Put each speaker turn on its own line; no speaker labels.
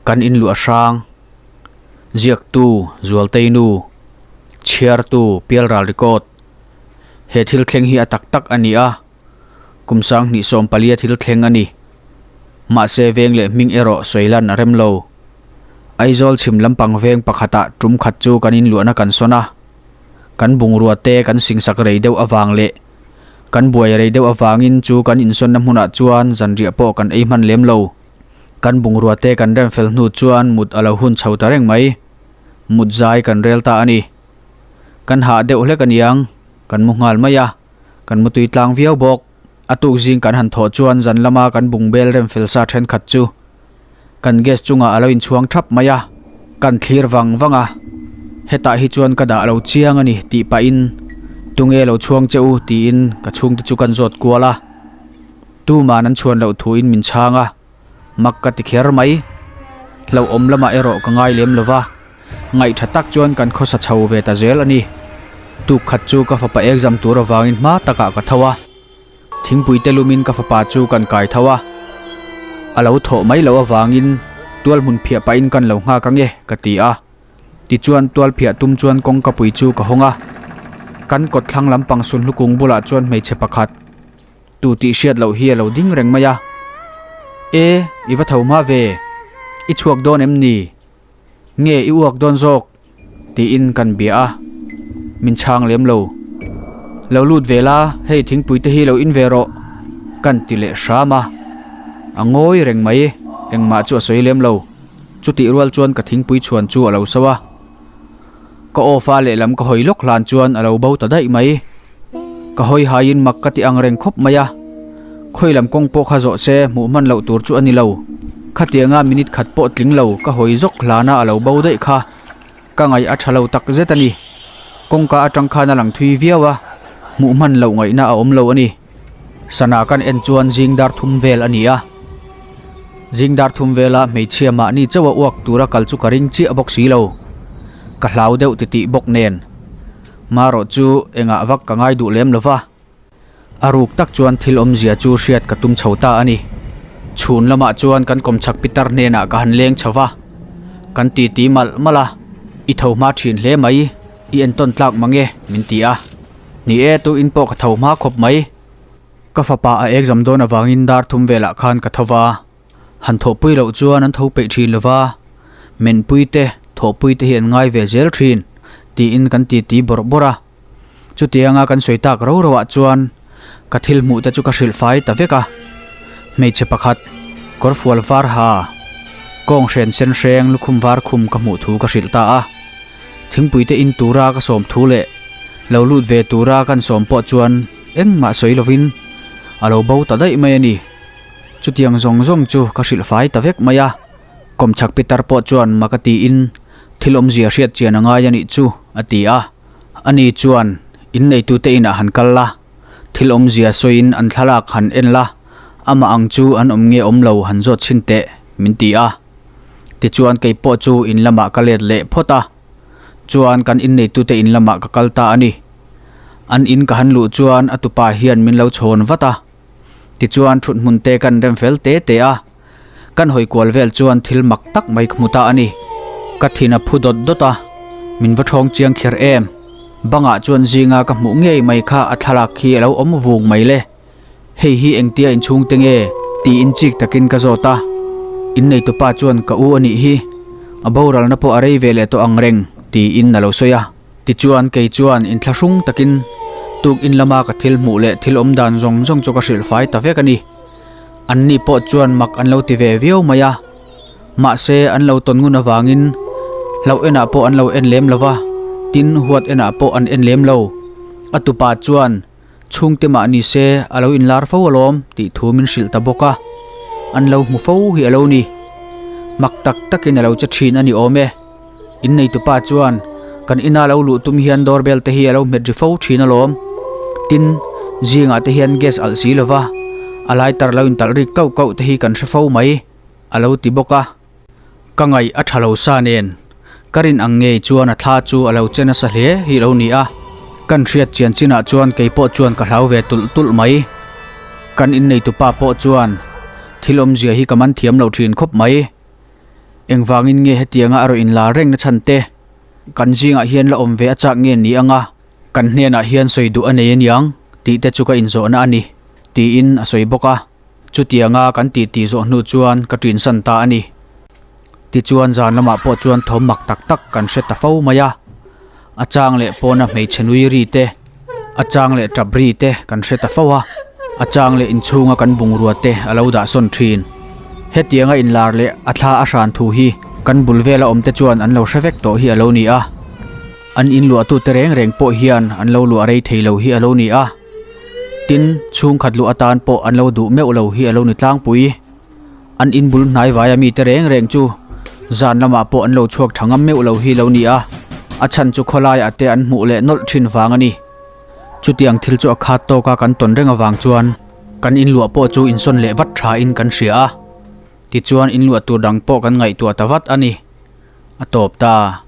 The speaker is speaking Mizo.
Kan in luah hrang. Ziaktu, Zualteinu. Chhiartu, Pialral Record. He thil thleng hi a tak tak a ni a, kum 2014 a thil thleng a ni. Mahse veng leh hming erawh sawi lan a rem lo. Aizawl chhim lampang veng pakhatah tum khat chu kan inluahna kan sawn a. Kan bungrua te kan singsak rei deuh avang leh kan buai rei deuh avangin chu kan insawnna hmunah chuan zanriah pawh kan ei hman lem lo. Kan bungrua te kan rem fel hnu chuan mut a lo hun chho ta reng mai. Mut zai kan rel ta a ni. Kan hah deuh hlek aniang, kan mu nghal mai a, kan mu tui tlang viau bawk. A tuk zing kan han thawh chuan zan lama kan bungbel rem fel sa thenkhat chu kan gas chungah a lo inchhuang thap mai a, kan thlir vang vang a, hetah hi chuan ka dah lo chiang a ni tih pahin tunge lo chhuang che u tiin ka chhungte chu kan zawt kual a, tuman an chhuan loh thuin min chhang a, mak ka ti kher mai. Hlauhawm lamah erawh ka ngai lem lo va, ngaih tha tak chuan kan khawsa chho ve ta zel a ni. Tuk khat chu ka fapa exam tur avangin hma takah ka tho a. Thingpui te lumin ka fapa chu kan kai tho a, a lo thawh mai loh avangin tual hmun phiah pahin kan lo nghak ange ka ti a. Tichuan tual phiah tum chuan kawngka pui chu ka hawng a, kan kawt thlang lampang sun hlukung bulah chuan hmeichhe pakhat tu tih hriat loh hi a lo ding reng mai a. E, i va tho hma ve, i chhuak dawn em ni? Nge i uak dawn zawk? Tiin kan bia a, min chhang lem lo. Lo lut ve la, hei thingpui te hi lo in ve rawh, kan ti leh hram a. A ngawi reng mai, engmah chu a sawi lem lo. Chutih rual chuan ka thingpui chhuan chu a lo so a. Ka off a lehlam ka hawi lawk hlan chuan a lo bo ta daih mai. Ka hawi haiin mak ka ti ang reng khawp mai a, khawi lam kawng pawh kha zawh se hmuh hman loh tur chu a ni lo. Khatianga minute khat pawh tling lo ka hawi zawk hlana a lo bo daih kha ka ngaih a tha lo tak zet a ni. Kawngka atang khan a lang thui viau a, hmuh hman loh ngaihna a awm lo a ni. Sana kan en chuan zing dar thum vel a ni a, zing dar thum vela hmeichhia mahni chauha uak tura kal chu ka ring chiah bawk si lo. Ka hlau deuh titih bawk nen. Marawh chu engah vak ka ngai duh lem lo va, a ruk tak chuan thil awmzia chu hriat ka tum chho ta a ni. Chhun lamah chuan kan kawmchhak pitar hnenah ka han leng chho va, kan titi malh malh a, I tho hma thin hle mai, i entawn tlak mang e, min ti a. Ni e, tu in pawh ka tho hma khawp mai. Ka fapa a exam dawn avangin dar thum velah khan ka tho va, Han thawhpui loh chuan an tho peih thin lo va, menpui te, thawhpui te hi an ngai ve zel thin, tiin kan titi bawrh bawrh a. Chutianga kan sawi tak ro roah chuan ka thil hmuh te chu ka hrilh fai ta vek a. Hmeichhe pakhat, kawrfual var ha, kawng hren sen hreng lukhum var khum ka hmuh thu ka hrilh ta a. Thingpui te in tura ka sawm thu leh lo lut ve tura kan sawm pawh chuan engmah sawi lovin a lo bo ta daih mai a ni. Chutiang zawng zawng chu ka hrilh fai ta vek mai a, kawmchhak pitar pawh chuan mak a tiin thil awmzia hriat chian a ngai a nih chu a ti a. Ani chuan inneitute inah han kal la, thil awmzia sawiin an thlalak han en la, amah ang chu an awm nge awm lo han zawt chhin teh min ti a. Tichuan kei pawh chu in lamah ka let leh phawt a, chuan kan inneitute in lamah ka kal ta a ni. An in ka han luh chuan a tupa hian min lo chhawn vat a. Tichuan thut hmun te kan rem fel te te a, kan hawi kual vel chuan thil mak tak mai ka hmu ta a ni. Ka thin a phu dawt dawt a, min va thawng chiang kher em. Bangah chuan zinga ka hmuh ngei mai kha a thlalak khi a lo awm vung mai le. Hei hi engtia inchhung te nge? tiin chik takin ka zawt a. Inneitupa chuan ka u a nih hi, a boralna pawh a rei ve leh tawh ang reng tiin a lo sawi a. Tichuan kei chuan inthlahrung takin tuk in lama ka thil hmuh leh thil awm dan zawng zawng chu ka hrilh fai ta vek a ni. Anni pawh chuan mak an lo ti ve viau mai a, mahse an lo tawn ngun avangin hlauh enah pawh an lo en lem lo va, tin huat enah pawh an en lem lo. A tupa chuan chhungte mah ni se a lo inlar fo alawm tih thu min hrilh ta bawk a, an lo hmu fo hi a lo ni. Mak tak takin a lo che thin a ni awm e. Inneitupa chuan kan ina lo luh tum hian doorbell te hi a lo hmet ri fo thin alawm. Tin, zingah te hian gas alh si lova, a lighter lo intalh rik kauh kauh te hi kan hre fo mai, a lo ti bawk a. Ka ngaih a tha lo sa nen, ka rin ang ngei chuan a thla chu a lo che nasa hle hi lo ni a. Kan hriat chian chinah chuan kei pawh chuan ka hlau ve tulh tulh mai. Kan inneitupa pawh chuan thil awmzia hi ka man thiam lo thin khawp mai. Engvangin nge hetianga a rawn inlar reng na chhan te? Kan zingah hian la awm ve a chak nge ni anga kan hnenah hian sawi duh a nei aniang tih te chu ka inzawhna a ni, tiin a sawi bawk a. Chutianga kan titi zawh hnu chuan ka ṭinsan ta a ni. Tichuan zan lamah pawh chuan thawm mak tak tak kan hre ta fo mai a, a chang leh pawna hmeichhe nui ri te, a chang leh tap ri te kan hre ta fo a, a chang leh inchhunga kan bungrua te a lo dah sawn thin. Hetianga inlar leh a thla a hran thu hi kan bul vela awmte chuan an lo hre vek tawh hi a lo ni a, an inluahtute reng reng pawh hian an lo luah rei thei lo hi a lo ni a, tin chhungkhat luh atan pawh an lo duh meuh lo hi a lo ni tlangpui. An in bul hnai vaia mite reng reng chu zan lamah pawh an lo chhuak tha ngam meuh lo hi lo ni a, a chhan chu khawlaiah te an hmuh leh nawlh thin vang a ni. Chutiang thil chu a khat tawka kan tawn reng avang chuan kan inluah pawh chu insawn leh vat thain kan hria a, tichuan inluah tur dang pawh kan ngaihtuah ta vat a ni. A tawp ta.